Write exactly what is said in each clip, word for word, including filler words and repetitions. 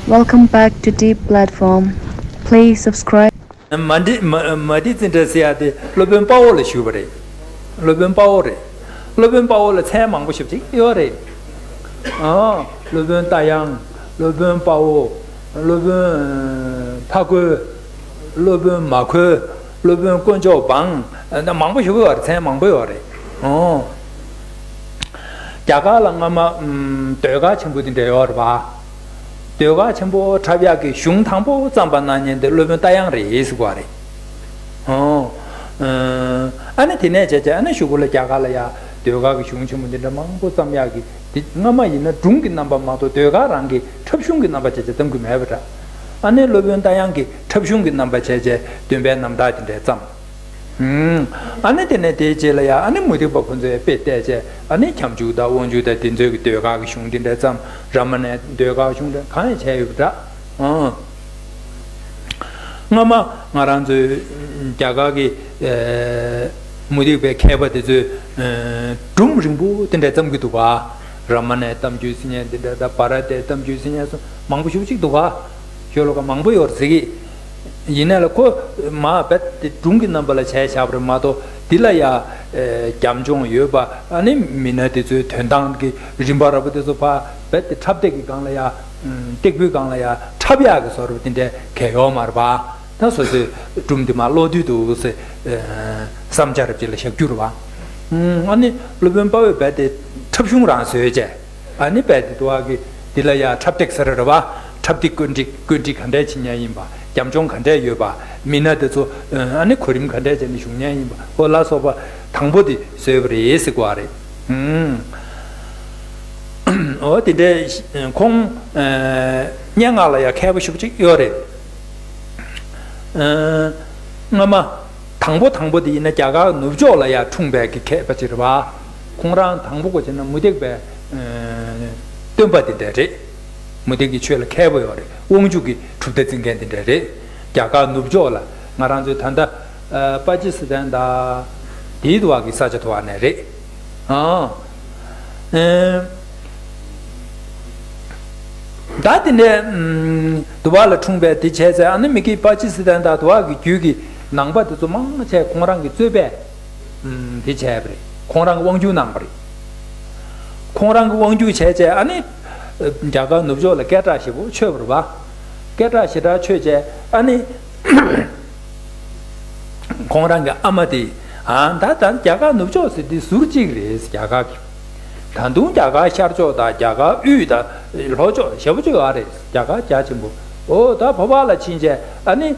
Welcome back to Deep Platform. Please subscribe. མ་འདི་མ་མ་འདི་ཙི་འདྲ་ཟེར་ཡ་དེ་སློབ་དཔོན་དཔའ་བོ་ལ་ཞུས་པ་རེད། སློབ་དཔོན་དཔའ་བོ་རེད། སློབ་དཔོན་དཔའ་བོ་ལ་མཚན་མང་པོ་ཞེ་པོ་ཅིག་ཡོད་རེད། ཨ། སློབ་དཔོན་རྟ་དབྱངས། སློབ་དཔོན་དཔའ་བོ། སློབ་དཔོན་ཕ་རྒོད། སློབ་དཔོན་མ་ཁོལ། སློབ་དཔོན་དཀོན་མཆོག་འབངས། མང་པོ་ཞེ་པོ་ཡོད་རེད། མཚན་མང་པོ་ཡོད་རེད། ཨོ། རྒྱ་གར་ལ་སྔ་མ་ཨམ་ཟློས་གར་ཆེན་པོ་དེ་འདྲ་ཡོད་རེད་པ། ཟློས་གར་ཆེན་པོ་འཁྲབ་ཡག་གི་གཞུང་དང་པོ་བརྩམས་པ་གནང་མཁན་དེ་སློབ་དཔོན་རྟ་དབྱངས་རེད་ཟེར་གོ་རེད། ཨོ། ཨ་ནི་དེ་ནས་བྱས་བྱས་ཨ་ནི་གཞུག་གུ་ལ་རྒྱ་གར་ལ་ཡ་ཟློས་གར་གྱི་གཞུང་ཆེན་མོ་འདི་འདྲ་མང་པོ་བརྩམས་ཡག་གི་དེ་སྔ་མ་ཡིན་ན་སྒྲུང་གི་རྣམ་པ་མ་གཏོགས་ཟློས་གར་རང་གི་འཁྲབ་གཞུང་གི་རྣམ་པ་བྱས་བྱས་བརྩམས་ཀྱི་མེད་པ་འདྲ། ཨ་ནི་སློབ་དཔོན་རྟ་དབྱངས་ཀྱིས་འཁྲབ་གཞུང་གི་རྣམ་པ་བྱས་བྱས་འདོན་པའི་རྣམ་ཐར་དེ་འདྲ་བརྩམས། ཨ་ནི་དེ་ནས་དེའི་རྗེས་ལ་ཡང་ཨ་ནི་མུ་སྟེགས་པ་ཁོ་ཚོས་དཔེ་བལྟས་བྱས་ཨ་ནི་ཁྱབ་འཇུག་དང་དབང་ཕྱུག་དང་དེ་ཚོའི་གི་ཟློས་གར་གྱི་གཞུང་དེ་འདྲ་བརྩམས། ར་མ་ཎའི་ཟློས་གར་གཞུང་འདྲ་གང་ཡང་བྱས་ཡོད་པ་འདྲ། ཨང་། སྔ་མ་ང་རང་ཚོའི་རྒྱ་གར་གྱི་ཨེ་མུ་སྟེགས་པའི་མཁས་པ་དེ་ཚོས་ཨེ་སྒྲུང་རིང་པོ་དེ་འདྲ་བརྩམས་ཀྱི་འདུག་ག་ར་མ་ཎའི་གཏམ་རྒྱུད་ཟེར་མཁན་དེ་འདྲ་དང་བྷ་ར་ཏའི་གཏམ་རྒྱུད་ཟེར་མཁན་སོགས་མང་པོ་ཞེ་པོ་ཅིག་འདུག་ག་ཤོ་ལོ་ཀ་མང་པོ་ཡོད་རེད་ཟེར་གི། ཡིན་ནའི་ལ་ཁོ་མ་རྦད་དེ་སྒྲུང་གི་རྣམ་པ་ལ་བྱས་བཞག་པ་རེད་མ་གཏོགས་འདི་ལ་ཡ་ཨེ་རྒྱབ་ལྗོངས་ཡོད་པ་ཨ་ནི་མི་སྣ་དེ་ཚོའི་དོན་སྟངས་ཀྱི་རིམ་པ་ར་བ་དེ་ཚོ་ཕར་རྦད་དེ་འཁྲབ་སྟེགས་ཀྱི་སྒང་ལ་ཡ་སྟེགས་བུའི་སྒང་ལ་ཡ་འཁྲབ་ཡག་གི་བཟོ་འདྲ་དེ་འདྲ་གང་ཡང་ཡོད་མ་རེད་པ། ད་སོ་སོའི་སྒྲུང་དེ་མར་ཀློག་དུས་འདུག་སེ་བསམ་འཆར་རེ་ཅིག་ལ་བཞག་རྒྱུ་རེད་པ། ཨ་ནི་སློབ་དཔོན་དཔའ་བོས་རྦད་དེ་འཁྲབ་གཞུང་རང་བཟོས་བྱས། ཨ་ནི་རྦད་དེ་དུ་བ་གི་འདི་ལ་ཡ་འཁྲབ་སྟེགས་ཟེར་རེད་པ། འཁྲབ་སྟེགས་བཀོད་སྒྲིག་བཀོད་སྒྲིག་ག་འདྲས་བྱེད་མཁན་ཡིན་པ། རྒྱབ་ལྗོངས་ག་འདྲས་ཡོད་པ། མི་སྣ་དེ་ཚོ་ཨ་ནི་གོ་རིམ་ག་འདྲས་བྱས་ནས་བཞུགས་མཁན་ཡིན་པ་འོ་ལ་སོགས་པ་དང་པོ་དེ་བཟོས་པ་རེད་ཟེར་གོ་བ་རེད། ཨུམ། འོ་དེ་འདྲས་ཁོང་སྙན་ངག་ལ་ཡ་མཁས་པོ་ཞེ་པོ་ཅིག་ཡོད་རེད། སྔ་མ། དང་པོ་དང་པོ་དེ་ཡིན་ན་རྒྱ་གར་ནུབ་ཕྱོགས་ལ་ཡ་འཁྲུངས་པའི་གི་མཁས་པ་ཅིག་རེད་པ། ཁོང་རང་དང་པོ་གོ་བྱས་ན་མུ་སྟེགས་པའི་སྟོན་པ་དེ་འདྲ་རེད། མུ་སྟེགས་ཀྱི་ཆོས་ལ་མཁས་པོ་ཡོད་རེད། དབང་ཕྱུག་གི་གྲུབ་མཐའ་འཛིན་མཁན་དེ་འདྲ་རེད། རྒྱ་གར་ནུབ་ཕྱོགས་ལ་ང་རང་ཚོའི་ད་ལྟ་པ་ཀི་སི་ཐན་དང་དེའི་དུ་བ་གི་ས་ཆ་དུ་བ་ནས་རེད། ཨང་། ཨེ། ད་དེ་ནས་དུ་བ་ལ་འཁྲུངས་པའི་དེ་བྱས་ཚེ་ཨ་ནི་མི་གི་པ་ཅི་སི་ཐན་དང་དུ་བ་གི་རྒྱུད་ཀྱི་ནང་པ་དེ་ཚོ་མང་ཆེ་ཁོང་རང་གི་རྩོད་པས་དེ་བྱས་པ་རེད། ཁོང་རང་གི་དབང་སྒྱུར་གནང་པ་རེད། ཁོང་རང་གི་དབང་སྒྱུར་བྱས་བྱས་ཨ་ནི་རྒྱ་གར་ནུབ་ཕྱོགས་ལ་སྐད་གྲགས་ཞེ་པོ་ཆོད་པ་རེད་པ། སྐད་གྲགས་ཞེ་དྲག་ཆོད་བྱས་ཨ་ནི། ཁོང་རང་གི་ཨ་མ་དེ། ཨ་ད་ད་རྒྱ་གར་ནུབ་ཕྱོགས་ཟེར་དུས་ཟུར་གཅིག་རེད་རྒྱ་གར་གྱི། ད་དུང་རྒྱ་གར་ཤར་ཕྱོགས་དང་རྒྱ་གར་དབུས་དང་ལྷོ་ཕྱོགས་ཞེ་པོ་ཅིག་ཡོད་རེད། རྒྱ་གར་རྒྱ་ཆེན་པོ། འོ་ད་བོད་པ་ལ་ཕྱིན་བྱས་ཨ་ནི་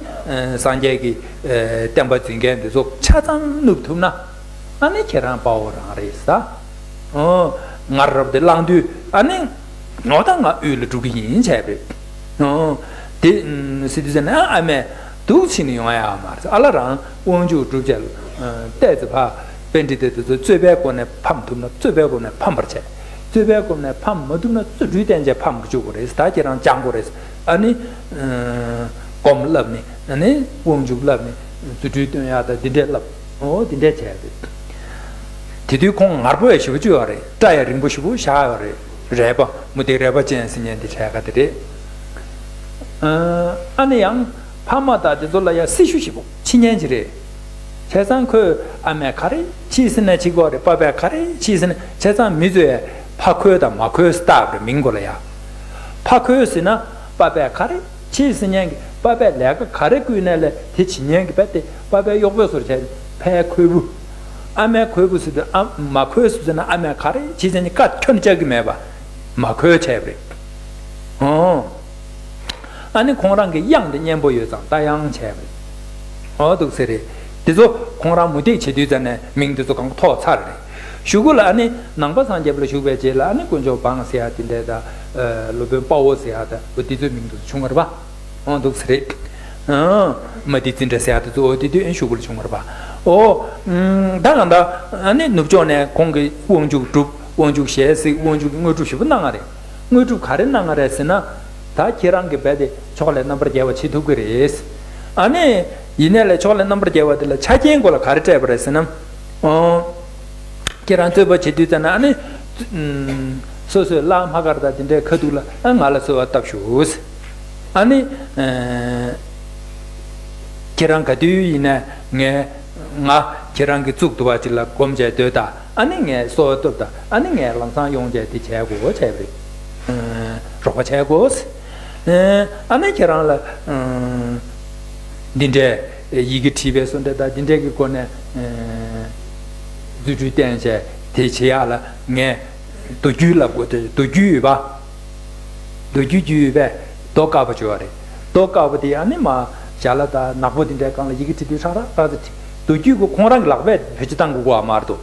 སངས་རྒྱས་ཀྱི་བསྟན་པ་འཛིན་མཁན་འདི་ཚོ་ཆ་ཚང་བསྣུབས་ཐུབ་ན་ཨ་ནི་ཁྱེད་རང་དཔའ་བོ་རང་རེད་ས། ཨོ། ང་རབ་དེ་བླངས་དུས་ཨ་ནི། ངོ་ད་ང་དབུས་ལ་འགྲོ་གི་ཡིན་བྱས་པས། ཨོ། དེ་ཨུམ་སི་དུས་ཟེར་ན་ཨ་མས་འདུག་ཕྱིན་ནས་ཡོང་ཡ་མ་རེད། ཨ་ལ་རང་དབང་ཕྱུག་སྒྲུབ་བྱས་ལ་ཏོག་ཙམ་ཕ་པཎྜི་ཏ་དེ་ཚོ་རྩོད་པའི་སྒོ་ནས་ཕམ་ཐུབ་ན་རྩོད་པའི་སྒོ་ནས་ཕམ་པར་བྱས། རྩོད་པའི་སྒོ་ནས་ཕམ་མ་ཐུབ་ན་རྫུ་འཕྲུལ་བསྟན་བྱས་ཕམ་བཅུག་དགོས་རེད། ད་ཁྱེད་རང་སྦྱང་དགོས་རེད། ཨ་ནི། སྒོམ་བསླབ་ནས་ཨ་ནི་དབང་ཕྱུག་བསླབ་ནས་རྫུ་འཕྲུལ་སྟོན་ཡ་ད་འདི་འདྲས་བསླབ། ཨོ་དེ་འདྲས་བྱས་རེད། དེ་དུས་ཁོང་ངར་པོ་ཡང་ཞེ་པོ་ཅིག་ཡོད་རེད། སྐྲ་ཡང་རིང་པོ་ཞེ་པོ་བཞག་ཡོད་རེད། རལ་པ་མུ་ཏིག་རལ་པ་ཅན་ཟེར་མཁན་དེ་བྱས་ག་དེ་རེད། ཨ་ནི་ཡང་ཕ་མ་དང་དེ་ཚོ་ལ་ཡང་སྲི་ཞུ་ཞེ་པོ་བྱེད་མཁན་ཅིག་རེད། བྱས་ཙང་ཁོས་ཨ་མས་ག་རེ་བྱས་ཟིན་ན་བྱེད་དགོས་རེད། པ་ཕས་ག་རེ་བྱས་ཟིན་ན་བྱས་ཙང་མི་ཚོས་ཕ་ཁོལ་དང་མ་ཁོལ་ཟེར་བཏགས་པ་རེད་མིང་གོ་ལ་ཡ། ཕ་ཁོལ་ཟེར་ན་པ་ཕས་ག་རེ་བྱས་ཟེར་མཁན་གྱི་པ་ཕས་ལས་ཀ་ག་རེ་བསྐུལ་ནའི་ལས་དེ་བྱེད་མཁན་གྱི་པ་དེ་པ་ཕའི་གཡོག་པོའི་བཟོ་འདྲ་བྱས་ཕའི་ཁོལ་པོ། ཨ་མའི་ཁོལ་པོ་ཟེར་དུས་ཨ་མ་ཁོལ་ཟེར་ན་ཨ་མས་ག་རེ་བྱས་ཟེར་ནས་བཀའ་ཁྱོན་ནས་བཅག་གི་མེད་པ། མ་ཁོལ་བྱས་པ་རེད། ཨོ། ཨ་ནི་ཁོང་རང་གི་དབྱངས་དེ་སྙན་པོ་ཡོད་ཙང་རྟ་དབྱངས་བྱས་པ་རེད། ཨོ་འདུག་ཟེར་རེད། དེ་ཚོ་ཁོང་རང་མུ་སྟེགས་བྱེད་དུས་ཙམ་ནས་མིང་དེ་ཚོ་གང་ཐོགས་ཚར་རེད། གཞུག་གུ་ལ་ཨ་ནི་ནང་པ་སངས་རྒྱས་པ་ལ་ཞུགས་པའི་རྗེས་ལ་ཨ་ནི་དཀོན་མཆོག་འབངས་ཟེར་ཡ་དེ་འདྲས་དང་། སློབ་དཔོན་དཔའ་བོ་ཟེར་ཡ་དང་འོ་དེ་ཚོའི་མིང་དེ་ཚོ་བྱུང་བ་རེད་པ། ཨོ་འདུག་ཟེར་རེད། ཨང་། མ་ཏི་ཙི་འདྲ་ཟེར་ཡ་དེ་ཚོ་འོ་དེ་དུས་གཞུག་གུ་ལ་བྱུང་བ་རེད་པ། ཨོ། ད་གང་ལྟར་ཨ་ནི་ནུབ་ཕྱོགས་ནས་ཁོང་གི་དབང་ཕྱུག་སྒྲུབ། དབང་ཕྱུག་ཞལ་གཟིགས། དབང་ཕྱུག་གི་དངོས་གྲུབ་ཞེ་པོ་གནང་བ་རེད། དངོས་གྲུབ་ག་རེ་གནང་བ་རེད་ཟེར་ན། ད་ཁྱེད་རང་གི་རྦད་དེ་ཕྱོགས་ལས་རྣམ་པར་རྒྱལ་བ་བྱེད་ཐུབ་ཀྱི་རེད། ཨ་ནི། ཡིན་ནའི་ལས་ཕྱོགས་ལས་རྣམ་པར་རྒྱལ་བ་དེ་ལ་ཆ་རྐྱེན་སྐོར་ལ་ག་རེ་སྤྲད་པ་རེད་ཟེར་ན། ཨོ། ཁྱེད་རང་རྩོད་པ་བྱེད་དུས་ཙམ་ན་ཨ་ནི། ཨུམ། སོ་སོའི་བླ་མ་དཀར་དང་དེ་འདྲའི་ཁ་ཐུག་ལ་ཨ་ང་ལ་གསོལ་བ་བཏབ་ཤོག་ཨ་ནི། ཨེ། ཁྱེད་རང་ག་དུས་ཡིན་ནའི་ངས། ང་ཁྱེད་རང་གི་གཙུག་ཏུ་བ་ཅིག་ལ་སྒོམ་བྱས་སྡོད་དང་། ཨ་ནི་ངས་གསོལ་བ་བཏབ་དང་། ཨ་ནི་ངས་ལམ་སང་ཡོང་བྱས་དེ་བྱས་དགོས་བྱས་པ་རེད། ཨེ། རོགས་པ་བྱས་དགོས། ཨེ། ཨ་ནི་ཁྱེད་རང་ལ། ཨེ། འདི་འདྲའི་ཡི་གེ་བྲིས་པའི་བཟོ་འདྲ་དང་འདི་འདྲའི་གི་སྒོ་ནས། ཨེ། རྫུ་འཕྲུལ་བསྟན་བྱས་དེ་བྱེད་ཡག་ལ་ངས་མདོ་རྒྱུད་ལབ་དགོས་ཏེ། མདོ་རྒྱུད་ཡོད་པ། མདོ་རྒྱུད་རྒྱུད་ཡོད་པས་མདོ་དཀར་པོ་བྱོས་པ་རེད། མདོ་དཀར་པོ་དེ་ཨ་ནི་མ་ཞྭ་ལ་དང་ནག་པོ་དེ་འདྲའི་སྒང་ལ་ཡི་གེ་བྲིས་དུས་ཧྲག་ཧྲག་ཧྲག་ཙེ་བྲིས། མདོ་རྒྱུད་ཀྱི་ཁོང་རང་གི་ལག་པས་བེད་སྤྱོད་བཏང་དགོས་ཀྱི་མ་རེད་དོ།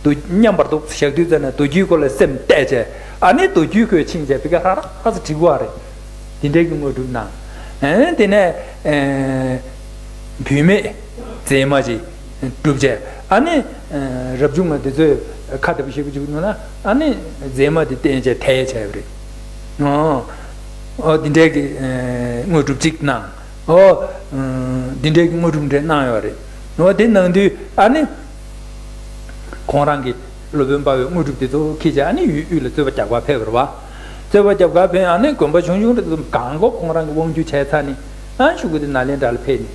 མདོ་མཉམ་པར་འདུག་བཞག་དུས་ཙ་ན་མདོ་རྒྱུད་སྐོར་ལ་སེམས་གཏད་བྱས། ཨ་ནི་མདོ་རྒྱུད་ཁོས་ཕྱིན་བྱས་བི་ཀ་ཧྲག་ཧྲག་ཧྲག་ཙེ་བྲིས་དགོས་པ་རེད། དེ་འདྲའི་གི་དངོས་གྲུབ་གནང་། ཨ་ནི་དེ་ནས། ཨེ། བུད་མེད་མཛེས་མ་ཅིག་གྲུབ་བྱས། ཨ་ནི། ཨེ། རབ་བྱུང་བ་དེ་ཚོས་ཁ་བརྡ་པོ་ཞེ་པོ་བྱེད་ཀྱི་འདུག་ན། ཨ་ནི་མཛེས་མ་དེ་བསྟན་བྱས་ཐལ་བྱས་པ་རེད། ཨོ། ཨོ། འདི་འདྲའི་གི། ཨེ། དངོས་གྲུབ་ཅིག་གནང་། ཨོ། ཨུམ། འདི་འདྲའི་གི་དངོས་གྲུབ་འདྲ་གནང་ཡོད་རེད། ཨོ། དེ་གནང་དུས་ཨ་ནི། ཁོང་རང་གི་སློབ་དཔོན་དཔའ་བོས་དངོས་གྲུབ་དེ་ཚོ་འཁྱེར་བྱས་ཨ་ནི་ཡུལ་དབུས་ལ་རྩོད་པ་རྒྱག་པར་ཕེབས་པ་རེད་པ། རྩོད་པ་རྒྱག་པར་ཕེབས། ཨ་ནི་དགོན་པ་ཆུང་ཆུང་རེ་ཙམ་གང་གོ་ཁོང་རང་གི་དབང་སྒྱུར་བྱས་ཚར་ནས། ཨ། ཤུགས་ཀྱིས་དེ་ནཱ་ལེནྡྲ་ལ་ཕེབས་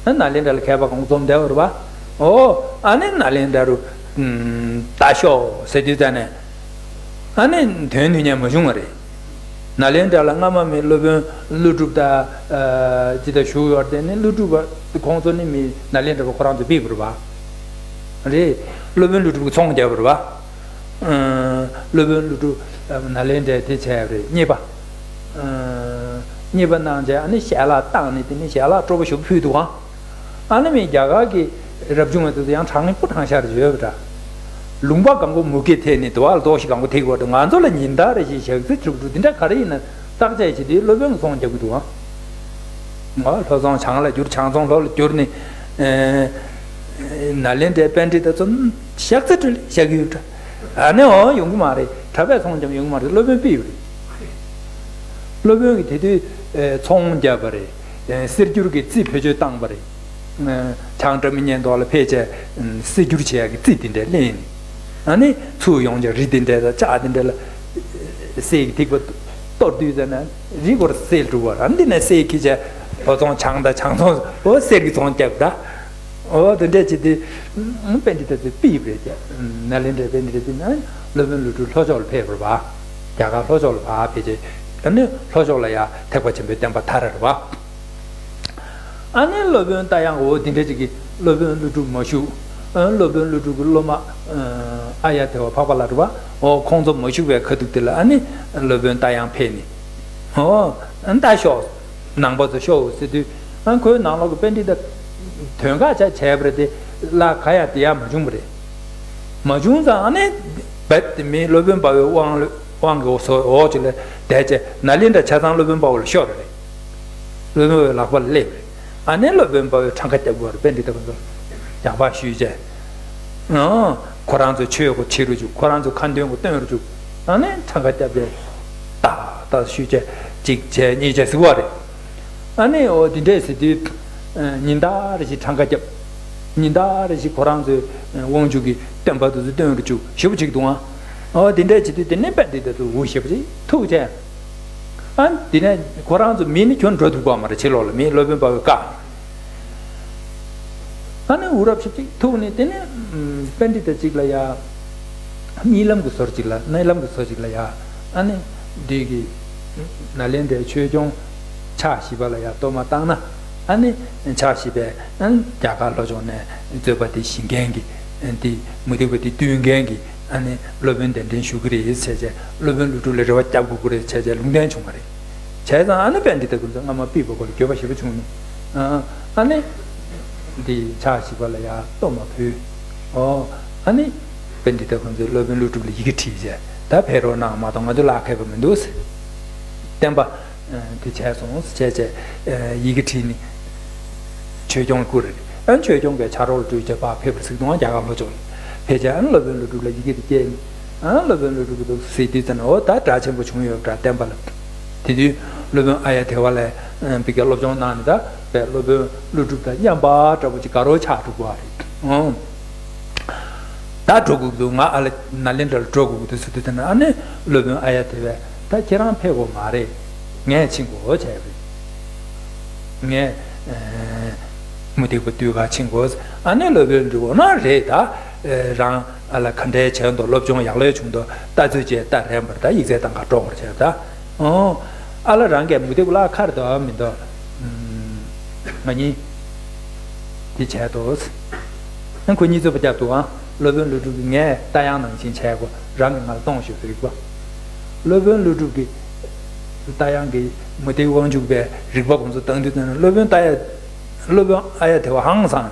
ནས། ཨ། ནཱ་ལེནྡྲ་ལ་མཁས་པ་གང་འཛོམས་བསྡད་པ་རེད་པ། ཨོ། ཨ་ནི་ནཱ་ལེནྡྲ་རུ། ཨུམ། ལྟ་ཤོག་ཟེར་དུས་ཙ་ནས། ཨ་ནི་དོན་དུ་ཉན་མ་བྱུང་བ་རེད། ནཱ་ལེནྡྲ་ལ་སྔ་མ་མི་སློབ་དཔོན་ཀླུ་སྒྲུབ་དང་། ཨ། ཅི་ལྟར་བཞུགས་ཡོད་དེ་ནི། ཀླུ་སྒྲུབ་པ་ཁོང་ཚོ་ནི་མི་ནཱ་ལེནྡྲ་པ་ཁོ་རང་ཚོ་ཕུད་པ་རེད་པ། རེད། སློབ་དཔོན་ཀླུ་སྒྲུབ་ཀྱིས་ཚོང་བརྒྱབ་པ་རེད་པ། ཨ། སློབ་དཔོན་ཀླུ་སྒྲུབ་ནཱ་ལེནྡྲའི་དེ་བྱས་པ་རེད། མཉེས་པ། ཨ། མཉེས་པ་གནང་བྱས་ཨ་ནི་ཞལ་ལག་བཏང་ནས། དེ་ནི་ཞལ་ལག་སྤྲོ་པོ་ཞེ་པོ་ཕུལ་འདུག་ཨང་། ཨ་ནི་མི་རྒྱ་གར་གྱི་རབ་བྱུང་བ་དེ་ཚོ་ཡང་དྲང་ནས་སྤུ་དྲང་ཤར་ཡོད་པ་འདྲ། ལུང་པ་གང་གོ་མུ་གེ་ཐེབས་ནས་དུ་བ་ལ་རྡོ་ཞིག་གང་གོ་ཐེབས་པ་འདྲ། ང་ཚོ་ལ་ཉིན་ལྟར་རེ་བཞིན་ཞག་ཚི་གྲུབ་གྲུབ་འདི་འདྲ་ག་རེ་ཡིན་ན་བརྟག་དཔྱད་བྱེད་དུས་སློབ་དཔོན་གྱིས་ཚོང་རྒྱག་གི་འདུག་ཨང་། ང་ལྷོ་ཚོང་བྱང་ལ་བསྒྱུར། བྱང་ཚོང་ལྷོ་ལ་བསྒྱུར་ནས། ཨེ། ནཱ་ལེནྡྲའི་པཎྜི་ཏ་ཚོ་ཞག་ཚི་གྲུབ་ལ་བཞག་གི་ཡོད་པ་འདྲ། ཨ་ནི་འོ་ཡོང་གི་མ་རེད། གྲྭ་པས་ཚོང་རྒྱབ་ཡོང་གི་མ་རེད། སློབ་དཔོན་ཕུད་ཡོད་རེད། སློབ་དཔོན་གྱིས་དེ་དུས། ཨེ། ཚོང་བརྒྱབ་པ་རེད། ཨེ། གསེར་འགྱུར་གྱི་རྩི་བེད་སྤྱོད་བཏང་བ་རེད། ཨེ། བྱང་སྒྲ་མི་སྙན་ཐོག་ལ་ཕེབས་བྱས། ཨེ། གསེར་འགྱུར་བྱེད་ཡག་གི་རྩི་དེ་འདྲ་ལེན། ཨ་ནི་ཚུར་ཡོང་བྱས་རི་དེ་འདྲ་དང་ལྕགས་དེ་འདྲ་ལ་གསེར་གྱི་ཐིགས་པ་གཏོར་དུས་ཙ་ན་རི་སྐོར་གསལ་འགྲོ་བ་རེད། ཨ་ནི་དེ་ནས་གསེར་འཁྱེར་བྱས་ལྷོ་ཚོང་བྱང་དང་། བྱང་ཚོང་འོ་གསེར་གྱི་ཚོང་བརྒྱབ་ད། འོ་དེ་འདྲ་བྱས་ཏེ། ཨ། པཎྜི་ཏ་ཚོས་ཕུད་པ་རེད་ཀྱ། ནཱ་ལེནྡྲའི་པཎྜི་ཏ་ཚོས་ནི། ཨ། སློབ་དཔོན་ཀླུ་སྒྲུབ་ལྷོ་ཕྱོགས་ལ་ཕེབས་པ་རེད་པ། རྒྱ་གར་ལྷོ་ཕྱོགས་ལ་ཕར་ཕེབས་བྱས། ཨ་ནི་ལྷོ་ཕྱོགས་ལ་ཡ་ཐེག་པ་ཆེན་པོའི་བསྟན་པ་དར་རེད་པ། ཨ་ནི་སློབ་དཔོན་རྟ་དབྱངས་འོ་དེ་འདྲ་ཅིག་གིས་སློབ་དཔོན་ཀླུ་སྒྲུབ་མ་བཞུགས། ཨ། སློབ་དཔོན་ཀླུ་སྒྲུབ་ཀྱི་སློབ་མ། ཨ། ཨཱརྱ་དེ་ཝ་འཕགས་པ་ལྷ་རེད་པ། འོ་ཁོང་ཚོ་མ་བཞུགས་པའི་ཁ་ཐུག་དེ་ལ་ཨ་ནི་སློབ་དཔོན་རྟ་དབྱངས་ཕེབས་ནས། འོ། ཨ། ལྟ་ཤོག་ནང་པ་ཚོ་ཤོག་ཟེར་དུས། ཨ། ཁོའི་ནང་ལོགས་ཀྱི་པཎྜི་ཏ་དོན་ཁ་ཆ་བྱས་པ་རེད་དེ། ལ་ཁ་ཡ་དེ་ཡ་མ་བྱུང་བ་རེད། མ་བྱུང་ཙང་ཨ་ནི་རྦད་དེ་མི་སློབ་དཔོན་དཔའ་བོའི་དབང་ལ། དབང་གི་འོག་ཚོ་འོག་ཅིག་ལ་བསྡད་བྱས། ནཱ་ལེནྡྲ་ཆ་ཚང་སློབ་དཔོན་དཔའ་བོ་ལ་ཤོར་བ་རེད། སློབ་དཔོན་དཔའ་བོའི་ལག་པ་ལ་སླེབས་པ་རེད། ཨ་ནི་སློབ་དཔོན་དཔའ་བོས་གྲངས་ཀ་རྒྱབ་དགོས་པ་རེད། པཎྜི་ཏ་ཁོ་ཚོ་རྒྱག་པ་ཞུས་བྱས། ཨང་། ཁོ་རང་ཚོའི་ཆོས་གོ་བྱེད་རུ་བཅུག་ཁོ་རང་ཚོའི་ཁ་འདོན་གོ་སྟོན་རུ་བཅུག་ཨ་ནི་གྲངས་ཀ་རྒྱབ་བྱས། ཏག་ཏག་ཞུས་བྱས། གཅིག་བྱས་གཉིས་བྱས་ཟེར་བ་རེད། ཨ་ནི་འོ་དེ་འདྲས་ཟེར་དུས། ཨ། ཉིན་ལྟར་རེ་བཞིན་གྲངས་ཀ་རྒྱབ། ཉིན་ལྟར་རེ་བཞིན་ཁོ་རང་ཚོའི་དབང་ཕྱུག་གི་སྟོན་པ་དེ་ཚོ་སྟོན་རུ་བཅུག་ཞེ་པོ་ཅིག་འདུག་ཨང་། འོ་དེ་འདྲས་བྱེད་དུས་དེ་ནས་པཎྜི་ཏ་ཚོ་འུ་ཞེ་པོ་ཅིག་ཐུག་བྱས། ཨ། དེ་ནས་ཁོ་རང་ཚོ་མི་ནི་ཁྱོན་འགྲོ་ཐུབ་པ་མ་རེད། ཕྱི་ལོགས་ལ་མི་སློབ་དཔོན་དཔའ་བོས་བཀག་ཨ་ནི་འུ་རབ་ཞིབ་ཅིག་ཐུག་ནས། དེ་ནས་པཎྜི་ཏ་གཅིག་ལ་ཡ། གཉིད་ལམ་གྱི་ཟུར་གཅིག་ལ། གཉིད་ལམ་གྱི་ཟུར་གཅིག་ལ་ཡ། ཨ་ནི་འདི་གི་ནཱ་ལེནྡྲའི་ཆོས་སྐྱོང་ཕྱག་བཞི་པ་ལ་ཡ་གཏོར་མ་བཏང་ན། ཨ་ནི་ཕྱག་བཞི་པས། ཨ་ནི་རྒྱ་གར་ལྷོ་ཕྱོགས་ནས་རྩོད་པ་དེ་ཞི་མཁན་གྱི། ཨ། དེ་མུ་སྟེགས་པ་དེ་བཏུལ་མཁན་གྱི། ཨ་ནི་སློབ་དཔོན་གདན་འདྲེན་ཞུ་གི་རེད་ཟེར་བྱས། སློབ་དཔོན་ཀླུ་སྒྲུབ་ལ་རེ་བ་རྒྱག་དགོས་ཀྱི་རེད་ཟེར་བྱས་ལུང་བསྟན་བྱུང་བ་རེད། བྱས་ཙང་ཨ་ནི་པཎྜི་ཏ་ཁོ་ཚོ་སྔ་མ་ཕུད་པ་ཁོ་ལ་འགྱོད་པ་ཞེ་པོ་བྱུང་ནས། ཨ། ཨ་ནི་འདི་ཕྱག་བཞི་པ་ལ་ཡ་གཏོར་མ་ཕུལ། ཨོ། ཨ་ནི་པཎྜི་ཏ་ཁོ་ཚོས་སློབ་དཔོན་ཀླུ་སྒྲུབ་ལ་ཡི་གེ་བྲིས་བྱས། ད་ཕེབས་རོགས་གནང་། མ་གཏོགས་ང་ཚོ་ལག་ཁེལ་བ་མི་འདུག་ཟེར། བསྟན་པ། ཨ། དེ་བྱས་སོང་ཟེར་བྱས་བྱས། ཨ། ཡི་གེ་བྲིས་ནས་ཆོས་སྐྱོང་བསྐུར་རེད། ཨ། ཆོས་སྐྱོང་གིས་ཕྱག་རོགས་ལ་སྤྲོད་བྱས་ཕར་ཕེབས་པ་རེད་ཟེར་འདུག་ཨང་། རྒྱ་གར་ལྷོ་ཕྱོགས་ལ་ཕེབས་བྱས། ཨ་ནི་སློབ་དཔོན་ཀླུ་སྒྲུབ་ལ་ཡི་གེ་དེ་བསྐྱལ་ནས། ཨ། སློབ་དཔོན་ཀླུ་སྒྲུབ་ཀྱིས་གཟིགས་དུས་ཙམ་ན། འོ་ད་གྲགས་ཆེན་པོ་བྱུང་ཡོད་པ་འདྲ། བསྟན་པ་ལ། དེ་དུས་སློབ་དཔོན་ཨཱརྱ་དེ་ཝ་ལ་ཕ་གིར་སློབ་སྦྱོང་གནང་ནས། ད་དཔེ་སློབ་དཔོན་ཀླུ་སྒྲུབ་དང་མཉམ་པ་འདྲ་པོ་ཅིག་དགའ་རབ་ཆགས་འགྲོ་གི་རེད། ཨང་། ད་འགྲོ་དགོས་ཀྱི་འདུག་ང་ཨ་ལ་ནཱ་ལེནྡྲ་ལ་འགྲོ་དགོས་ཀྱི་འདུག་ཟེར་དུས་ཙམ་ན། ཨ་ནི་སློབ་དཔོན་ཨཱརྱ་དེ་ཝས། ད་ཁྱེད་རང་ཕེབས་དགོས་མ་རེད། ངས་ཕྱིན་དགོས་བྱས་པ་རེད། ངས་མུ་སྟེགས་པ་དུས་ག་ཕྱིན་དགོས། ཨ་ནི་སློབ་དཔོན་འདྲི་འོ་ན་རེད་ད། རང་ཨ་ལ་ག་འདྲའི་བྱས་འདུག་སློབ་སྦྱོང་ཡག་ལོས་བྱུང་འདུག་ལྟ་ཚུལ་བཅས་ལྟ་རན་པར་ད་ཡིག་ཚད་བཏང་ག་སྤྲོ་བར་བྱས་ད། ཨོ། ཨ་ལ་རང་གིས་མུ་སྟེགས་པ་ལ་ཁར་འདུག་མི་འདུག་ང་གཉིས། དེ་བྱས་འདུག་ཨ་ཁོ་གཉིས་རྩོད་པ་བརྒྱབ་འདུག་ཨང་། སློབ་དཔོན་ཀླུ་སྒྲུབ་ཀྱིས་ངས་རྟ་དབྱངས་ནང་བཞིན་བྱས་གོ། རང་གིས་ང་ལ་གཏོང་ཤོག་ཟེར་རིགས་པ། སློབ་དཔོན་ཀླུ་སྒྲུབ་ཀྱིས་རྟ་དབྱངས་ཀྱི་མུ་སྟེགས་དབང་ཕྱུག་པའི་རིགས་པ་ཁོང་ཚོ་བཏང་དུས་ཙམ་ན་སློབ་དཔོན་རྟ་ཡ། སློབ་དཔོན་ཨཱརྱ་དེ་བ་ཧང་སངས་ནས།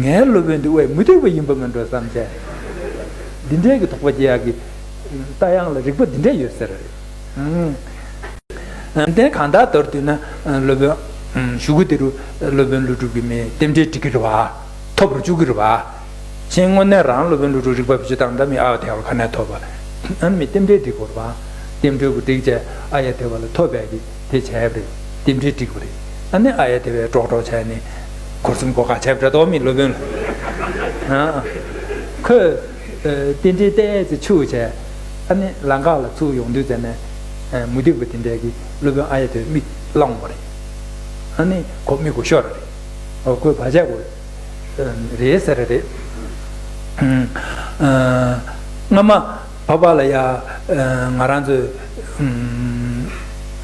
ངའི་སློབ་དཔོན་འདི་ཝའི་མུ་སྟེགས་པ་ཡིན་པ་མིན་འགྲོ་བསམ་བྱས། འདི་འདྲའི་གི་དོགས་པ་སྐྱེ་ཡག་གི། རྟ་དབྱངས་ལ་རིགས་པ་འདི་འདྲ་ཡོད་ཟེར་རེད། ཨང་། དེ་གང་ལྟར་མདོར་བསྡུས་ན་སློབ་དཔོན། གཞུག་གུ་དེ་རུ་སློབ་དཔོན་ཀླུ་སྒྲུབ་ཀྱིས་མི་རྟེན་འབྲེལ་འགྲིག་གི་རེད་བ། ཐོབ་རུ་བཅུག་གི་རེད་བ། ཕྱིན་དངོས་གནས་རང་སློབ་དཔོན་ཀླུ་སྒྲུབ་རིགས་པ་བེད་སྤྱོད་བཏང་ད་མི་ཨཱརྱ་དེ་བ་ལ་ག་ནས་ཐོབ་པ། ཨ་ནི་མི་རྟེན་འབྲེལ་འགྲིག་གི་རེད་བ། རྟེན་འབྲེལ་གྱི་འགྲིག་བྱས་ཨཱརྱ་དེ་བ་ལ་ཐོབ་པའི་གི་དེ་བྱས་པ་རེད། རྟེན་འབྲེལ་འགྲིག་པ་རེད། ཨ་ནི་ཨཱརྱ་དེ་བས་ཀྲོག་ཀྲོག་བྱས་ནས་སྒོར་གསུམ་སྒོར་ཁ་བྱས་པ་འདྲ་འདུག་མི་སློབ་དཔོན་ལ། ཨ། ཁོས། རྟེན་འབྲེལ་ཏོག་ཙམ་འཆུག་བྱས། ཨ་ནི་ལམ་ཁ་ལ་ཚུར་ཡོང་དུས་ཙམ་ནས། མུ་སྟེགས་པ་དེ་འདྲས་ཀྱིས་སློབ་དཔོན་ཨཱརྱ་དེ་མིག་བསླངས་པ་རེད། ཨ་ནི་ཁོ་མིག་གོ་ཤོར་རེད། ཨོ་ཁོས་བར་ཆད་གོ། རེད་ཟེར་རེད། སྔ་མ་བོད་པ་ལ་ཡ། ང་རང་ཚོས།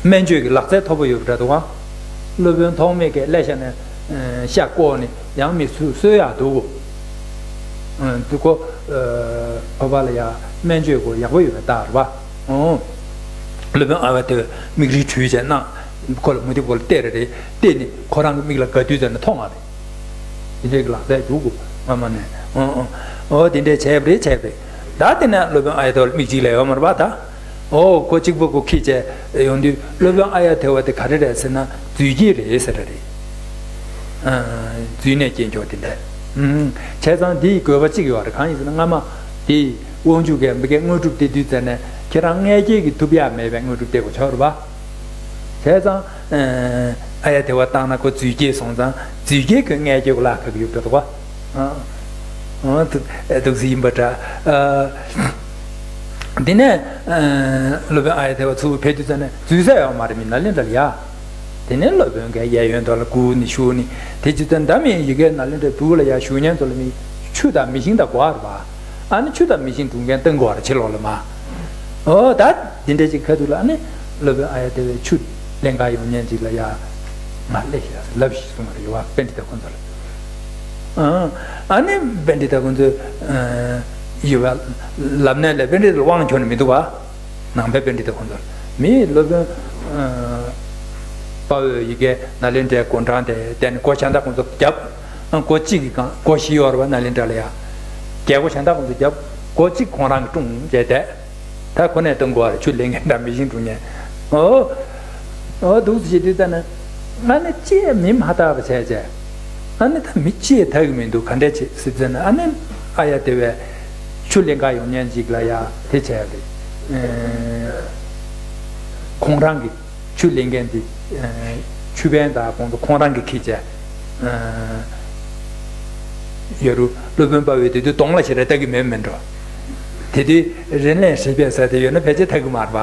སྨན་བཅོས་ཀྱི་ལག་རྩལ་མཐོ་པོ་ཡོད་པ་འདྲ་འདུག་ག་སློབ་དཔོན་ཐོགས་མེད་ཀྱིས་ཀླད་ཤ་ནས། ཤ་བཀོག་ནས་ཡང་མི་གསོ་གསོ་ཡག་འདུག་གོ། འདི་ཁོ། བོད་པ་ལ་ཡ་སྨན་བཅོས་ཁོ་ཡག་པོ་ཡོད་པའི་རྟགས་རེད་པ། ཨོ། སློབ་དཔོན་ཨཱརྱ་དེ་མིག་རིལ་བྲུས་བྱས་ན། ཁོ་ལ་མུ་སྟེགས་པ་ལ་བལྟས་རེ་རེ་བལྟས་ནས་ཁོ་རང་གི་མིག་ལ་དགའ་དུས་ཙམ་ནས་མཐོང་བ་རེད། དེ་འདྲའི་གི་ལག་རྩལ་འདུག་གོ་སྔ་མ་ནས། ཨོ་ཨོ་ཨོ་དེ་འདྲའི་བྱས་པ་རེད་བྱས་པ་རེད། ད་དེ་ནས་སློབ་དཔོན་ཨཱརྱ་དེ་བ་ལ་མིག་གཅིག་ལས་ཡོད་མ་རེད་པ་ད། ཨོ་ཁོ་གཅིག་པོ་ཁོ་ཁྱེར་བྱས་ཡོང་དུས་སློབ་དཔོན་ཨཱརྱ་དེ་བ་དེ་ག་རེ་རེད་ཟེར་ན་རྫུས་སྐྱེས་རེད་ཟེར་རེད། རྫུས་ནས་སྐྱེས་མཆོག་དེ་འདྲ། བྱས་ཙང་འདི་ཡི་དགོས་པ་གཅིག་ཡོད་རེད། གང་ཡིན་ཟེར་ན་སྔ་མ་དེ་དབང་ཕྱུག་གིས་མི་སྐད་དངོས་གྲུབ་སྟེར་དུས་ཙམ་ནས་ཁྱེད་རང་མངལ་སྐྱེས་ཀྱིས་ཐོབ་ཡག་མེད་པའི་དངོས་གྲུབ་སྟེར་དགོས་ཆགས་རེད་པ། བྱས་ཙང་། ཨཱརྱ་དེ་བ་བཏང་ན་ཁོ་རྫུས་སྐྱེས་སོང་ཙང་རྫུས་སྐྱེས་ཁོའི་མངལ་སྐྱེས་ཀྱི་ལག་ཁ་གི་ཡོད་པ་རེད་པ། འདུག་སེ་ཡིན་པ་འདྲ། དེ་ནས་སློབ་དཔོན་ཨཱརྱ་དེ་བ་ཚུར་ཕེབས་དུས་ཙམ་ནས་འཛུལ་ས་ཡོད་མ་རེད་མི་ནཱ་ལེནྡྲ་ལ་ཡ། དེ་ནས་སློབ་དཔོན་གྱིས་གཡས་གཡོན་དུ་ལ་བསྒུགས་ནས་བཞུགས་ནས་དེ་ཅི་ཙམ་འདྲ་མི་ཡི་གེ་ནཱ་ལེནྡྲའི་སྦུག་ལ་ཡ་བཞུགས་མཁན་ཚོ་ལ་མི་ཆུ་དང་མེ་ཤིང་དང་གོ་བ་རེད་པ། ཨ་ནི་ཆུ་དང་མེ་ཤིང་སྒྲུབ་མཁན་སྟོན་དགོས་རེད་ཕྱི་ལོགས་ལ་མ། ཨོ་ད་འདི་འདྲ་ཅིག་ཁ་ཐུག་ལ་ཨ་ནི་སློབ་དཔོན་ཨཱརྱ་དེ་བས་ཆུ་ལེན་ག་ཡོང་མཁན་ཅིག་ལ་ཡ། ང་སླེབས་ཤག་ལབ་ཤིག་གསུངས་པ་རེད་པ་པཎྜི་ཏ་ཁོང་ཚོ་ལ། ཨ་ནི་པཎྜི་ཏ་ཁོང་ཚོས་ཡོད་པ་ལབ་ནས་ལས་པཎྜི་ཏ་ལ་དབང་འཁྱོག་ནས་མི་འདུག་པ། ནང་པའི་པཎྜི་ཏ་ཁོང་ཚོ་ལ་མིའི་སློབ་དཔོན་དཔའ་བོས་ཡི་གེ་ནཱ་ལེནྡྲའི་སྒོ་འགྲམ་དེ་བསྡད་ནས་སྒོ་གཞན་དག་ཁོང་ཚོ་བརྒྱབ། སྒོ་གཅིག་གི་སྒང་སྒོ་བཞི་ཡོད་རེད་པ་ནཱ་ལེནྡྲ་ལ་ཡ། རྒྱལ་སྒོ་གཞན་དག་ཁོང་ཚོ་བརྒྱབ། སྒོ་གཅིག་ཁོང་རང་གིས་བཀྲུངས་བྱས་བསྡད། ད་ཁོ་ནས་གཏོང་དགོས་རེད་ཆུ་ལེན་མཁན་དང་མེ་ཤིང་སྒྲུབ་མཁན། ཨོ། ཨོ་འདུག་སེ་བྱེད་དུས་ཙམ་ན། ཨ་ནི་ཅིས་མི་མ་དག་པ་བྱས་བྱས། ཨ་ནི་ད་མི་ཅིས་དག་གི་མི་འདུག་ག་འདྲས་བྱེད་ཟེར་ཙམ་ན་ཨ་ནི་ཨཱརྱ་དེ་བས་ཆུ་ལེན་ག་ཡོང་མཁན་ཅིག་ལ་ཡ་དེ་བྱས་རེད། ཁོང་རང་གི་ཆུ་ལེན་མཁན་དེ། ཆུ་དཔོན་དང་ཁོང་ཚོ་ཁོང་རང་གིས་ཁྱེར་བྱས། ཡོད་རུ་སློབ་དཔོན་དཔའ་བོས་དེ་དུས་གདོང་ལ་ཞེ་དྲག་ལྟ་གི་མེད་མེད་འགྲོ། དེ་དུས་རིན་ལེན་ཧྲིལ་པོའི་ཟ་དེ་ཡོད་ན་ཕལ་ཆེར་ལྟ་གི་མ་རེད་པ།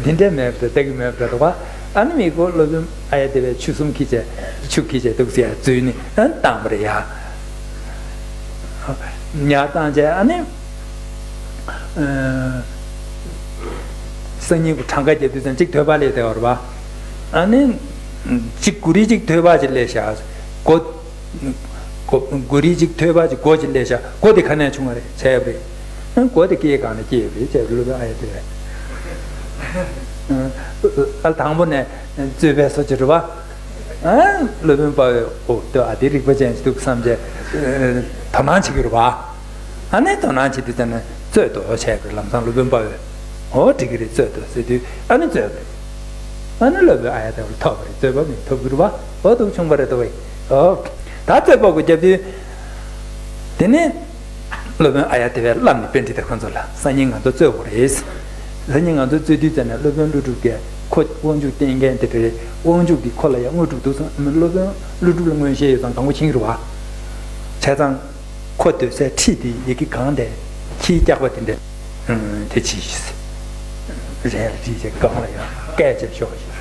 འདི་འདྲས་མེད་པ་ལྟ་གི་མེད་པ་འགྲོ་བ། ཨ་ནི་མི་ཁོ་སློབ་དཔོན་ཨཱརྱ་དེ་བས་ཆུ་གསུམ་ཁྱེར་བྱས་ཆུ་ཁྱེར་བྱས་འདུག་སེ་ཡར་འཛུལ་ནས་ཨ་ནི་བཏང་བ་རེད་ཡ། ཉར་བཏང་བྱས་ཨ་ནི། སང་ཉིན་གྱི་གྲངས་ཀ་རྒྱབ་དུས་ཙམ་གཅིག་ཐོད་པ་ལས་དེ་བར་བ། ཨ་ནི། གཅིག་གུ་རི་གཅིག་ཐོད་པ་གཅིག་ལས་བཞག་སྒོ། སྒོ་གུ་རི་གཅིག་ཐོད་པ་གཅིག་སྒོ་གཅིག་ལས་བཞག་སྒོ་དེ་ག་ནས་བྱུང་བ་རེད་བྱས་པ་རེད། ཨ་སྒོ་དེ་སྐེའི་སྒང་ནས་སྐྱེས་པ་རེད་བྱས་པ་སློབ་དཔོན་ཨཱརྱ་དེ་བས། ཨ་དང་པོ་ནས་རྩོད་པའི་སོ་ཅི་རེད་བ། ཨ་སློབ་དཔོན་དཔའ་བོས་ཨོ་ལྟོས་ཨ་དེ་རིག་པ་ཅན་ཞིག་འདུག་བསམ་བྱས། དོ་སྣང་བྱེད་ཀྱི་རེད་བ། ཨ་ནི་དོ་སྣང་བྱེད་དུས་ཙམ་ནས་རྩོད་དོ་བྱས་པའི་ལམ་སང་སློབ་དཔོན་དཔའ་བོས་ཨོ་འགྲིག་གི་རེད་རྩོད་དོ་ཟེར་དུས་ཨ་ནི་རྩོད་པ་རེད། ཨ་ནི་སློབ་དཔོན་ཨཱརྱ་དེ་བ་ལ་ཐོབ་པ་རེད་རྩོད་པ་མི་ཐོབ་གི་རེད་བ། ཨོ་འདུག་བྱུང་བ་རེད་དོ་བས། ཨོ་ད་རྩོད་པ་གོ་རྒྱབ་དུས། དེ་ནས། སློབ་དཔོན་ཨཱརྱ་དེ་བས་ལབ་ནས་པཎྜི་ཏ་ཁོང་ཚོ་ལ་སང་ཉིན་ང་ཚོ་རྩོད་དགོས་རེད། སང་ཉིན་ང་ཚོ་རྩོད་དུས་ཙམ་ནས་སློབ་དཔོན་ཀླུ་སྒྲུབ་ཀྱིས་ཁོ་དབང་ཕྱུག་བསྟེན་མཁན་དེ་རེད་དབང་ཕྱུག་གིས་ཁོ་ལ་ཡང་དངོས་གྲུབ་འདུག་བསམ་སློབ་དཔོན་ཀླུ་སྒྲུབ་ལ་མངོན་ཤེས་ཡོད་ཙང་དང་པོ་ཕྱིན་གྱི་རེད་བ། བྱས་ཙང་ཁོ་སྡོད་སའི་ཁྲི་དེ་ཡི་གེ་གང་དེ་ཁྱིའི་སྐྱག་པ་དེ་འདྲ་དེ་ཕྱིས་རལ་རིལ་ཅིག་གང་ལ་ཡང་སྐད་ཅིག་ཤོག་ཞིག་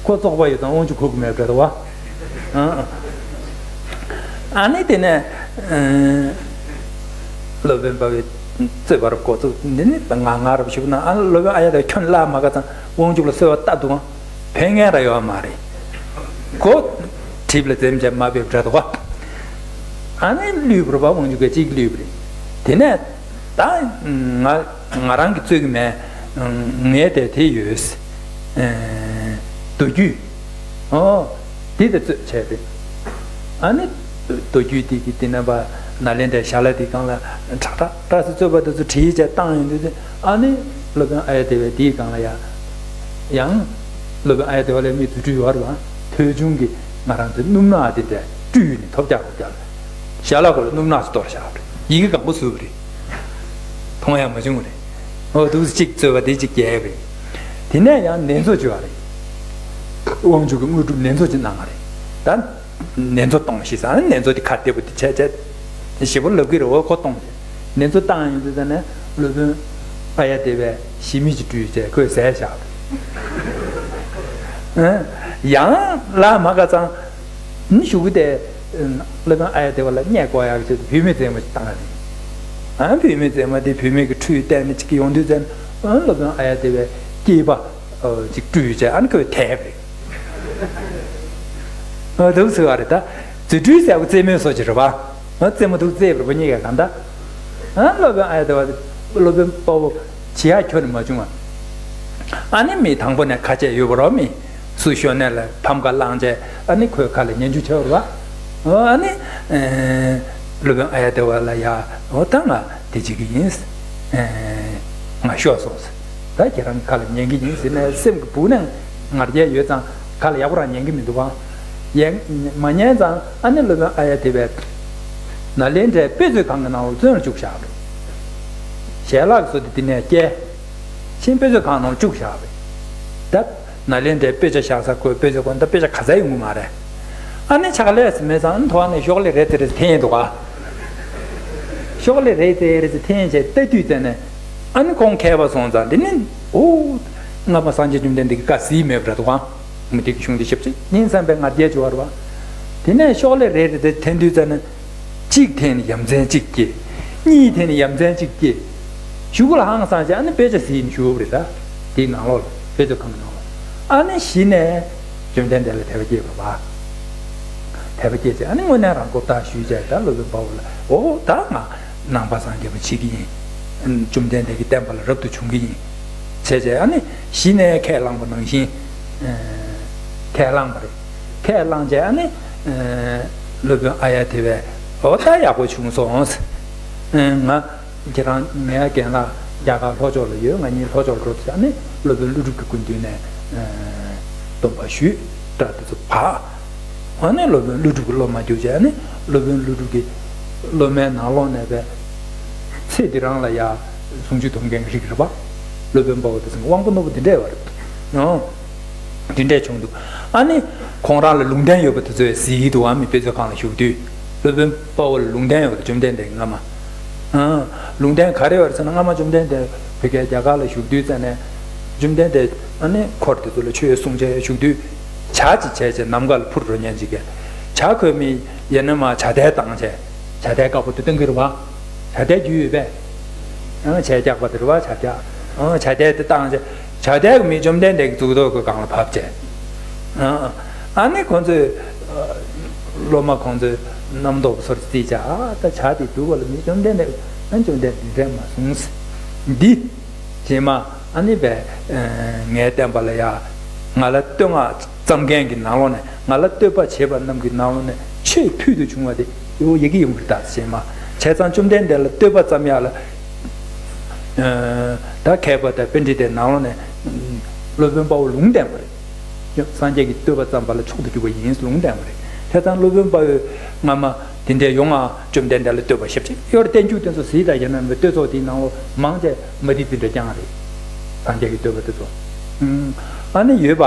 ཁོ་བཙོག་པ་ཡོད་ཙང་དབང་ཕྱུག་གོ་གི་མེད་པ་རེད་བ། ཨ་ནི་དེ་ནས་སློབ་དཔོན་དཔའ་བོས་རྩོད་པར་འགོ་བཙུགས། འདི་ནི་ང་ང་རབ་ཞུ་ན། ཨ་ནི་སློབ་དཔོན་ཨཱརྱ་དེ་ཁྱོད་ལ་མ་ག་ཙང་དབང་ཕྱུག་ལ་གསོལ་བ་བཏབ་འདུག་ཨང་། ཕན་ངེས་ར་ཡོད་མ་རེད། ཁོ་གྲིབ་ལ་འཛེམ་བྱས་མ་ཕེབས་འདྲ་འདུག་བ། ཨ་ནི་བསླུས་པ་རེད་བ། དབང་ཕྱུག་གིས་གཅིག་བསླུས་པ་རེད། དེ་ནས་ད་ང་ང་རང་གིས་རྩོད་ཀྱི་མེད། ངའི་དེ་དེ་ཡོད། མདོ་རྒྱུད། ཨོ། དེ་དེ་རྩོད་བྱས་ཏེ། ཨ་ནི་མདོ་རྒྱུད་དེ་གི་དེ་ནས་པ་ནཱ་ལེནྡྲའི་ཞལ་ལག་དེ་སྒང་ལ་ཁྲག་ཁྲག་ཁྲག་སེ་རྩོད་པ་དེ་ཚོ་བྲིས་བྱས་བཏང་ཡོང་དུས་ཚེ། ཨ་ནི་སློབ་དཔོན་ཨཱརྱ་དེ་བས་དེའི་སྒང་ལ་ཡ། ཡང་སློབ་དཔོན་ཨཱརྱ་དེ་བ་ལ་མི་རྫུ་འཕྲུལ་ཡོད་རེད་བ། ཐོས་བྱུང་གི་ང་རང་ཚོའི་སྣུམ་སྣ་དེ་འདྲ་བཀྲུས་ནས་ཐོལ་རྒྱག་ཐོལ་རྒྱག་ལ། ཞལ་ལག་ཁོ་ལ་སྣུམ་སྣ་ཞིག་གཏོར་བཞག་པ་རེད། ཡི་གེ་གང་པོ་བཟོས་པ་རེད། མཐོང་ཡ་མ་བྱུང་བ་རེད། ཨོ་འདུག་སེ་གཅིག་རྩོད་པ་དེ་གཅིག་རྒྱལ་བ་རེད། དེ་ནས་ཡང་ནེ་ཙོ་བྱོས་པ་རེད། དབང་ཕྱུག་གི་དངོས་གྲུབ་ནེ་ཙོ་ཅིག་གནང་བ་རེད། ད་ནེ་ཙོ་གཏོང་ཞེས་ཟེར། ནེ་ཙོ་དེ་ཁ་བདེ་པོ་དེ་བྱས་བྱས་ཞེ་པོ་ལབ་ཀྱི་རེད། འོ་ཁོ་གཏོང་བྱས། ནེ་ཙོ་བཏང་ཡོང་དུས་ཙ་ནས་སློབ་དཔོན་ཨཱརྱ་དེ་བས་ཞི་མི་ཅིག་བཀྲུས་བྱས་ཁོས་བཟས་བཞག་པ་རེད། ཡང་ལ་མ་ག་ཙང་ནི་གཞུག་གུ་དེ་སློབ་དཔོན་ཨཱརྱ་དེ་བ་ལ་བརྙས་བཀོག་ཡག་ཆེད་དུ་བུད་མེད་མཛེས་མ་ཅིག་བཏང་བ་རེད། ཨ་བུད་མེད་མཛེས་མ་དེ་བུད་མེད་ཀྱི་འཁྲུས་བསྟན་ནས་ཅིག་ཡོང་དུས་ཙ་ནས་སློབ་དཔོན་ཨཱརྱ་དེ་བས་སྐྱེས་པ་ཅིག་བཀྲུས་བྱས། ཨ་ནི་ཁོས་དེད་པ་རེད། འདུག་ཟེར་བ་རེད། ད་རྫུ་འཕྲུལ་ཟེར་བ་རྩེད་མོའི་བཟོ་ཅིག་རེད་བ། རྩེད་མོ་འདུག་རྩེད་པ་རེད་བ་གཉིས་ཀ་གང་ལྟར། ཨ་སློབ་དཔོན་ཨཱརྱ་དེ་བ་སློབ་དཔོན་དཔའ་བོ་བྱེད་ཡག་ཁྱོན་ནས་མ་བྱུང་བ། ཨ་ནི་མི་དང་པོ་ནས་ཁ་ཆད་ཡོད་པ་རོ། མི་སུ་ཤོར་ནས་ལ་ཕམ་ཁ་བླངས་བྱས། ཨ་ནི་ཁོའི་ཁ་ལ་ཉན་རྒྱུ་བྱས་པ་རེད་བ། ཨ་ནི་སློབ་དཔོན་ཨཱརྱ་དེ་བ་ལ་ཡ། འོ་ད་ང་དེ་བྱེད་ཀྱི་ཡིན། ང་ཤོར་སོང་ཟེར། ད་ཁྱེད་རང་གི་ཁ་ལ་ཉན་གྱི་ཡིན་ཟེར་ནས་སེམས་ཀྱི་སྦུག་ནས་ང་རྒྱལ་ཡོད་ཙང་ཁ་ལ་ཡག་པོ་རང་ཉན་གྱི་མི་འདུག་ག། ཡན་མ་ཉན་ཙང་ཨ་ནི་སློབ་དཔོན་ཨཱརྱ་དེ་བས་ནཱ་ལེནྡྲའི་དཔེ་མཛོད་ཁང་གི་ནང་ལ་བཙོན་ལ་བཅུག་བཞག་པ་རེད། ཞལ་ལག་གི་བཟོ་དེ་དེ་ནས་བསྐྱལ། ཕྱིན་དཔེ་མཛོད་ཁང་ནང་ལ་བཅུག་བཞག་པ་རེད། ད་ནཱ་ལེནྡྲའི་དཔེ་ཆ་བཞག་ས་ཁོའི་དཔེ་མཛོད་ཁང་ད་དཔེ་ཆ་ག་ཚད་ཡོང་གི་མ་རེད། ཨ་ནི་ཕྱག་ལས་ཟེར་མེད་ཙང་ཨ་ནི་ཐོག་ནས་ཤོག་ལེ་རེད་དེ་རེད་འཐེན་འདུག་ག། ཤོག་ལེ་རེད་དེ་རེད་འཐེན་བྱས་ལྟ་དུས་ཙ་ནས། ཨ་ནི་ཁོང་མཁས་པ་སོང་ཙང་དེ་ནི་འོ། སྔ་མ་སངས་རྒྱས་བཅོམ་ལྡན་འདས་ཀྱིས་བཀའ་གཟིགས་མེད་པ་རེད་འདུག་ག། མུ་སྟེགས་ཀྱི་གཞུང་འདི་ཞིབ་ཅིག་ཡིན་བསམ་པའི་ང་རྒྱལ་བྱུང་བ་རེད་བ། དེ་ནས་ཤོག་ལེ་རེད་རེད་དེ་འཐེན་དུས་ཙ་ནས། གཅིག་འཐེན་ནས་ཡ་མཚན་གཅིག་སྐྱེས། གཉིས་འཐེན་ནས་ཡ་མཚན་གཅིག་སྐྱེས། གཞུག་གུ་ལ་ཧང་སངས་བྱས་ཨ་ནི་དཔེ་ཆ་གཟིགས་ནས་བཞུགས་པ་རེད་ད། དེའི་ནང་ལོགས་ལ་དཔེ་མཛོད་ཁང་གི་ནང་ལོགས། ཨ་ནི་གཞི་ནས་བཅོམ་ལྡན་འདས་ལ་དད་པ་སྐྱེས་པ་རེད་བ། དད་པ་སྐྱེས་བྱས་ཨ་ནི་དངོས་གནས་རང་ཁོ་ཐག་ཞུས་བྱས་ད་སློབ་དཔོན་དཔའ་བོ་ལ་འོ་ད་ང་ནང་པ་སངས་རྒྱས་པ་བྱེད་ཀྱི་ཡིན། བཅོམ་ལྡན་འདས་ཀྱི་བསྟན་པ་ལ་རབ་ཏུ་བྱུང་གི་ཡིན། བྱས་བྱས་ཨ་ནི་གཞི་ནས་ཁས་བླངས་པ་ནང་བཞིན། ཁས་བླངས་པ་རེད། ཁས་བླངས་བྱས་ཨ་ནི། སློབ་དཔོན་ཨཱརྱ་དེ་བས་འོ་ད་ཡག་པོ་བྱུང་སོང་། ང་ཁྱེད་རང་ངའི་རྒན་ལགས་རྒྱ་གར་ལྷོ་ཕྱོགས་ལ་ཡོད། ང་གཉིས་ལྷོ་ཕྱོགས་འགྲོ་ཟེར་ནས་སློབ་དཔོན་ཀླུ་སྒྲུབ་ཀྱི་སྐུ་མདུན་ནས་སྡོམ་པ་ཞུས། སྐྲ་དེ་ཚོ་བག་ཨ་ནི་སློབ་དཔོན་ཀླུ་སྒྲུབ་ཀྱི་སློབ་མ་གྱུར་བྱས་ཨ་ནི་སློབ་དཔོན་ཀླུ་སྒྲུབ་ཀྱི་སློབ་མའི་ནང་ལོགས་ནས་པའི་ཚེ་འདི་རང་ལ་ཡ་ཟུང་འཇུག་སྡོམ་མཁན་གྱི་རིགས་རེད་པ། སློབ་དཔོན་དཔའ་བོ་དེ་ཚོ་དབང་པོ་རྣོ་པོ་འདི་འདྲས་བ་རེད། ཨོ། འདི་འདྲས་བྱུང་འདུག་ཨ་ནི་ཁོང་རང་ལ་ལུང་བསྟན་ཡོད་པ་དེ་ཚོས་གཟིགས་འདུག་ཨ་མི་དཔེ་མཛོད་ཁང་ལ་བཞུགས་དུས། སློབ་དཔོན་དཔའ་བོ་ལ་ལུང་བསྟན་ཡོད་པ་བཅོམ་ལྡན་འདས་ཀྱིས་སྔ་མ། ཨ། ལུང་བསྟན་ག་རེ་ཡོད་རེད་ཟེར་ན་སྔ་མ་བཅོམ་ལྡན་འདས་བོད་རྒྱལ་རྒྱ་གར་ལ་བཞུགས་དུས་ཙ་ནས། བཅོམ་ལྡན་འདས་ཨ་ནི་འཁོར་དེ་ཚོ་ལ་ཆོས་གསུང་བྱས་བཞུགས་དུས། ཇ་ཅིག་བྱས་བྱས་ནམ་མཁའ་ལ་འཕུར་འགྲོ་མཁན་ཅིག་གིས། ཇ་ཁོལ་མི་ཡས་ནས་མར་ཇ་དལ་བཏང་བྱས། ཇ་དལ་དཀར་པོ་དེ་བཏང་གི་རེད་བ། ཇ་དལ་རྒྱུས་ཡོད་པས། ཨང་། ཇ་རྒྱག་པ་དེ་རེད་བ། ཇ་རྒྱག་ཨང་། ཇ་དལ་དེ་བཏང་བྱས། ཇ་དལ་གྱི་མི་བཅོམ་ལྡན་འདས་ཀྱི་གཙུག་ཏོར་གྱི་སྒང་ལ་བབས་བྱས། ཨང་། ཨ་ནི་ཁོང་ཚོས། སློབ་མ་ཁོང་ཚོས་རྣམ་རྟོག་སོར་རྩིས་བྱས། ཨ་ད་ཇ་དེ་འདུག་ག་ལ་མི་བཅོམ་ལྡན་འདས། ཨ་བཅོམ་ལྡན་འདས་འདི་འདྲས་མ་གསུངས། འདི། རྗེས་མ་ཨ་ནི་བས། ངའི་བསྟན་པ་ལ་ཡ། ང་ལ་བསྟོད་བསྔགས་བརྩམས་མཁན་གྱི་ནང་ལོགས་ནས། ང་ལ་བསྟོད་པ་བྱེད་པ་རྣམས་ཀྱི་ནང་ལོགས་ནས་ཆེས་ཕུལ་དུ་བྱུང་བ་དེ་ཡོ་ཡི་གེ་ཡོང་གི་རེད་ད་ཟེར་མ། བྱས་ཙང་བཅོམ་ལྡན་འདས་ལ་བསྟོད་པ་བརྩམས་ཡག་ལ། ད་མཁས་པ་དང་པཎྜི་ཏའི་ནང་ལོགས་ནས་སློབ་དཔོན་དཔའ་བོ་ལུང་བསྟན་པ་རེད། སངས་རྒྱས་ཀྱིས་བསྟོད་པ་བརྩམས་པ་ལ་མཆོག་ཏུ་གྱུར་པ་ཡིན་ལུང་བསྟན་པ་རེད། བྱས་ཙང་སློབ་དཔོན་དཔའ་བོས་སྔ་མ་དེ་འདྲའི་ཡོང་ང་བཅོམ་ལྡན་འདས་ལ་བསྟོད་པ་ཞེ་པོ་ཅིག་གཡོར་བསྟན་བཅོས་དེ་ཚོ་གཟིགས་དང་། ཡིན་ན་མི་བསྟོད་ཚོགས་དེའི་ནང་ལོགས་མང་ཆེ་མ་དེ་དེ་འདྲ་རྐྱང་རེད། སངས་རྒྱས་ཀྱི་བསྟོད་པ་དེ་ཚོ། ཨ་ནི་ཡོད་པ།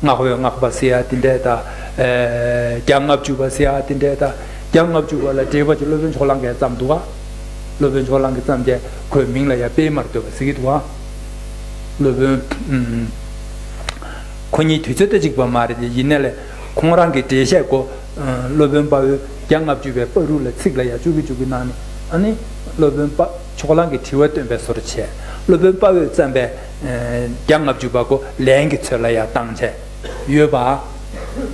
བསྔགས་པའི་བསྔགས་པ་ཟེར་ཡ་དེ་འདྲས་དང་། བརྒྱ་ལྔ་བཅུ་པ་ཟེར་ཡ་དེ་འདྲས་དང་། བརྒྱ་ལྔ་བཅུ་པ་ལ་འགྲེལ་པ་ཅིག་སློབ་དཔོན་ཕྱོགས་གླང་གིས་བརྩམས་འདུག་ག། སློབ་དཔོན་ཕྱོགས་གླང་གིས་བརྩམས་ཏེ་ཁོའི་མིང་ལ་ཡ་པད་མར་བསྟོད་པ་ཟེར་གྱི་འདུག་ག། སློབ་དཔོན། ཨུམ། ཁོ་གཉིས་དུས་ཚོད་ད་གཅིག་པ་མ་རེད་དེ། ཡིན་ནའི་ལས་ཁོང་རང་གི་འགྲེལ་བཤད་གོ། སློབ་དཔོན་དཔའ་བོས་བརྒྱ་ལྔ་བཅུ་པའི་བར་དུ་ལ་ཚིག་ལ་ཡ་བཅུ་གི་བཅུ་གི་གནང་ནས། ཨ་ནི་སློབ་དཔོན་དཔའ་ཕྱོགས་གླང་གི་དྲི་བ་བཏོན་པའི་བཟོ་འདྲ་བྱས། སློབ་དཔོན་དཔའ་བོས་བརྩམས་པའི་བརྒྱ་ལྔ་བཅུ་པ་གོ་ལན་གྱི་ཚོད་ལ་ཡ་བཏང་བྱས་ཡོད་པ།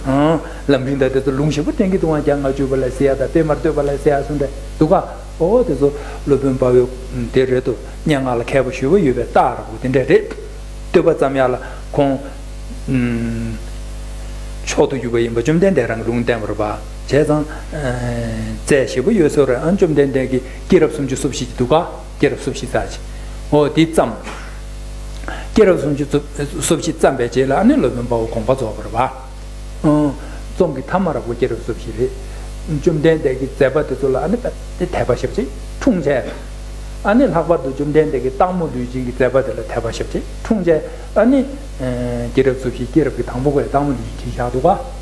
ཨང་། ལམ་རིམ་ད་དེ་ཚོ་ལུང་ཞིབ་པོ་བསྟན་གྱི་འདུག་ཨང་། བརྒྱ་ལྔ་བཅུ་པ་ལ་ཟེར་ཡ་དང་པདྨར་བསྟོད་པ་ལ་ཟེར་ཡ་གསུངས་ཏེ་འདུག་ག། ཨོ་དེ་ཚོ་སློབ་དཔོན་དཔའ་བོས་དེ་རེད་དོ། སྙན་ངག་ལ་མཁས་པ་ཞེ་པོ་ཡོད་པའི་རྟགས་ར་བོ་དེ་འདྲ་རེད། བསྟོད་པ་ཙམ་ཡ་ལ་ཁོང་ཨུམ་མཆོག་ཏུ་གྱུར་པ་ཡིན་པ་བཅོམ་ལྡན་འདས་རང་གི་ལུང་བསྟན་པ་རེད་པ། བྱས་ཙང་ཨ་རྩལ་ཞེ་པོ་ཡོད་ས་རེད། ཨ་བཅོམ་ལྡན་འདས་ཀྱིས་སྐྱེས་རབས་སུམ་ཅུ་སོ་བཞི་འདུག་ག། སྐྱེས་རབས་སོ་བཞི་ཙམ་ཅིག། ཨོ་དེ་ཙམ། སྐྱེས་རབས་སུམ་ཅུ་སོ་བཞི་བརྩམས་པའི་རྗེས་ལ་ཨ་ནི་སློབ་དཔོན་དཔའ་བོ་དགོངས་པ་རྫོགས་པ་རེད་པ། ཨང་། རྩོམ་གྱི་མཐའ་མ་ར་བོ་སྐྱེས་རབས་སོ་བཞི་རེད། བཅོམ་ལྡན་འདས་ཀྱི་མཛད་པ་དེ་ཚོ་ལ་ཨ་ནི་དཔེ་དེ་དད་པ་ཞེ་པོ་ཅིག་འཁྲུངས་བྱས། ཨ་ནི་ལྷག་པར་དུ་བཅོམ་ལྡན་འདས་ཀྱི་སྟག་མོ་ལུས་སྦྱིན་གྱི་མཛད་པ་དེ་ལ་དད་པ་ཞེ་པོ་ཅིག་འཁྲུངས་བྱས། ཨ་ནི་ཨ་སྐྱེས་རབས་སོ་བཞི། སྐྱེས་རབས་ཀྱི་དང་པོ་བའི་སྟག་མོ་ལུས་སྦྱིན་བྲིས་བཞག་འདུག་ག།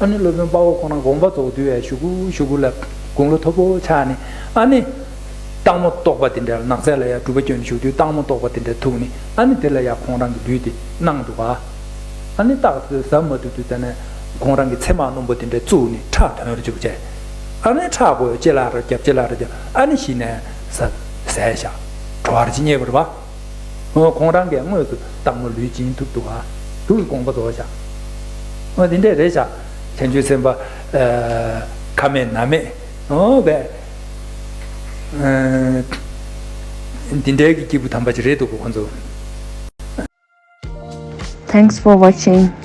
ཨ་ནི་སློབ་དཔོན་དཔའ་བོ་ཁོང་རང་དགོངས་པ་རྫོགས་དུས་ཨེ་གཞུག་གུ་གཞུག་གུ་ལ་དགུང་ལོ་མཐོ་པོ་ཆགས་ནས། ཨ་ནི་སྟག་མོ་བཏོག་པ་དེ་འདྲ་ལ། ནགས་ཚལ་ལ་ཡ་སྒྲུབ་པ་སྐྱོན་བཞུགས་དུས་སྟག་མོ་བཏོག་པ་དེ་འདྲ་ཐུག་ནས། ཨ་ནི་དེ་ལ་ཡ་ཁོང་རང་གི་ལུས་དེ་གནང་འདུག་ག། ཨ་ནི་སྟག་དེ་ཟ་མ་ཐུབ་དུས་ཙ་ནས་ཁོང་རང་གི་ཚེར་མ་རྣོན་པོ་དེ་འདྲ་བཙུགས་ནས་ཁྲག་ཐོན་རུ་བཅུག་བྱས། ཨ་ནི་ཁྲག་གོ་ཅི་ལ་ར་རྒྱབ་ཅི་ལ་ར་རྒྱབ། ཨ་ནི་གཞི་ནས་ཟ་ཟས་བཞག་བྲོ་བར་ཅི་རྙེད་པ་རེད་པ། ཨོ་ཁོང་རང་གིས་དངོས་སུ་སྟག་མོ་ལུས་སྦྱིན་ཐུབ་འདུག་ག། འདུག་དགོངས་པ་རྫོགས་བཞག། ཨོ་དེ་འདྲས་རེད་བཞག། བྱང་ཆུབ་སེམས་དཔའ་ཨ་ཁ་མེད་ནག་མེད། ཨོ་བས། ཨ་འདི་འདྲའི་གི་སྐྱེས་བུ་དམ་པ་ཅིག་རེད་འདུག་གོ་ཁོང་ཚོ། Thanks for watching.